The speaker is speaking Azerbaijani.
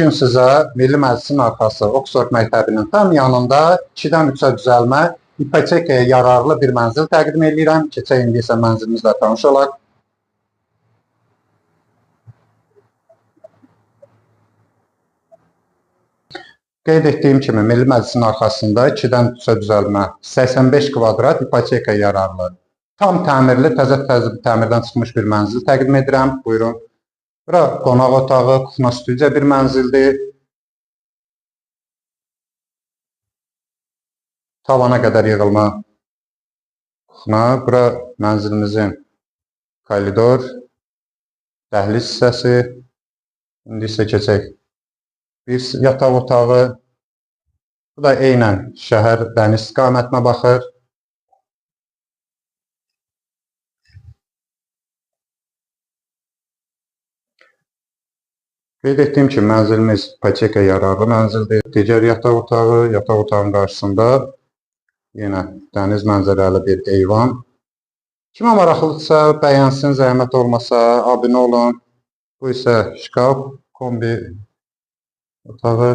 Bugün sizə Milli Məclisin arxası Oxford məktəbinin tam yanında 2-dən 3-ə düzəlmə ipotekaya yararlı bir mənzil təqdim edirəm. Keçək indi isə mənzilimizlə tanış olaq. Qeyd etdiyim kimi Milli Məclisin arxasında 2-dən 3-ə düzəlmə 85 kvadrat ipoteka yararlı. Tam təmirli, təzə təmirdən çıxmış bir mənzil təqdim edirəm. Buyurun. Bura qonaq otağı, kuxna studiya bir mənzildir. Tavana qədər yığılma kuxna. Bura mənzilimizin koridor, dəhliz hissəsi. İndi isə keçək bir yataq otağı. Bu da eynən şəhər dəniz istiqamətinə baxır. Qeyd etdiyim kimi mənzilimiz ipoteka yararlı mənzildir. Digər yataq otağı, yataq otağının qarşısında yenə dəniz mənzərəli bir eyvan. Kimə maraqlıdırsa bəyənsin, zəhmət olmasa abunə olun. Bu isə şkaf, kombi otağı.